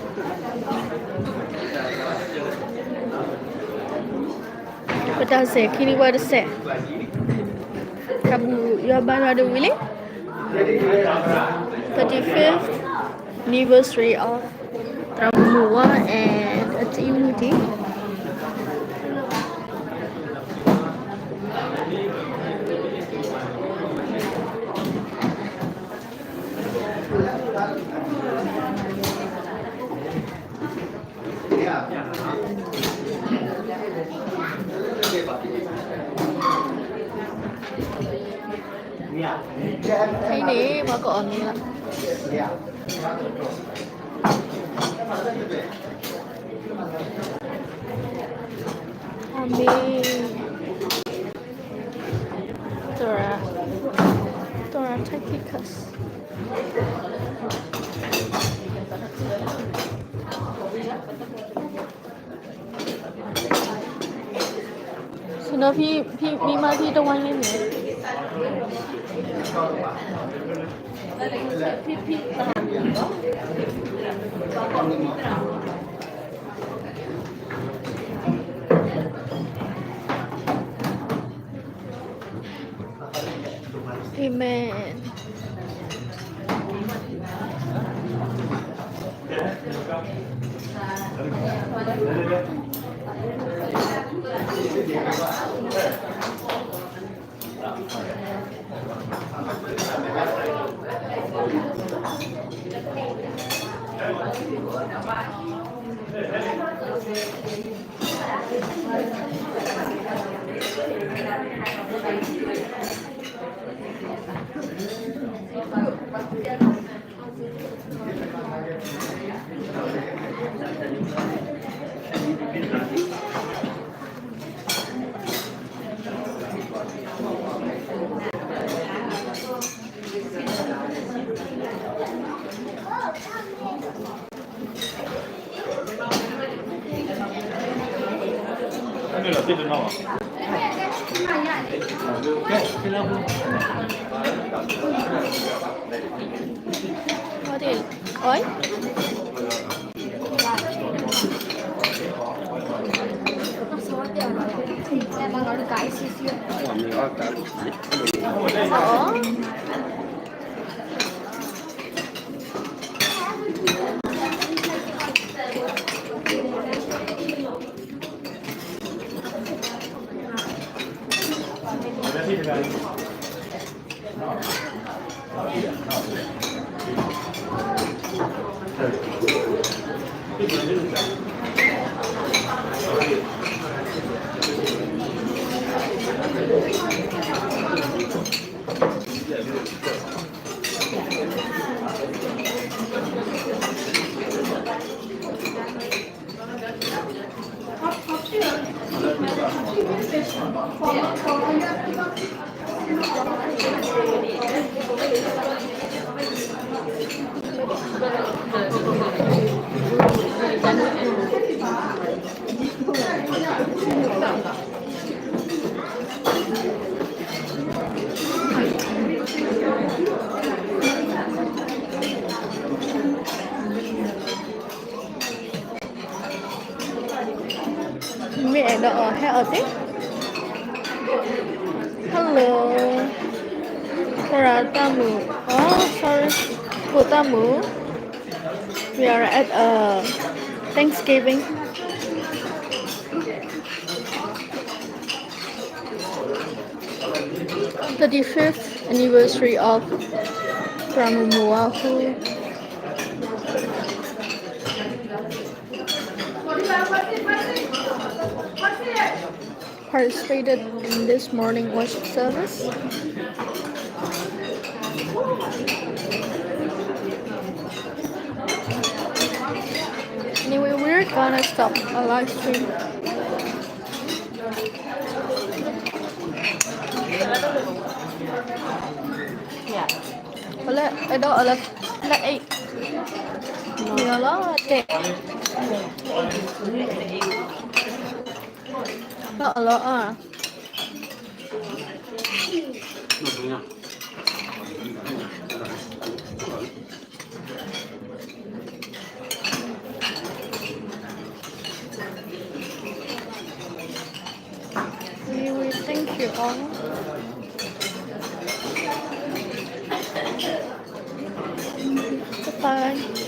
ပတၢ်စဲးခံနံၣ်ဝဲတစဲး, တၢ်ဘူၣ်ယွၤဘါယွၤဒီးဝံၤလံ, thirty-fifth anniversary of သရၣ်မုၣ်ဝါ and အတံၤမုၢ်တံၢ်. ဖဲအံၤန့ၣ် ပှၤကအီၣ်န့ၣ်လီၤ. အမ့ၢ် Dora, Dora Turkey Cups. ဆူနီၤ ဖံ ဖံ မံမါ ဖံတဝါန့ၣ်န့ၣ် Amen. အ မ့ၢ်အဲၣ်ဒိးအီၣ်ဟဲအီၣ်သ့. Hello. သရၣ်တၢ်မုာ်, oh, sorry. ဖိတၢ်မုာ်. We are at a Thanksgiving. Thirty-fifth anniversary of Thurmamua who participated in this morning worship service. Anyway, we're gonna stop a live stream. Yeah. လၢအဲၣ်ဒိးအီၣ်လၢ လၢအဲၣ် မ့ၢ်အီၤလီၤတဲာ် လၢအီၣ်လီၤအီၣ်. We will thank you all. Goodbye.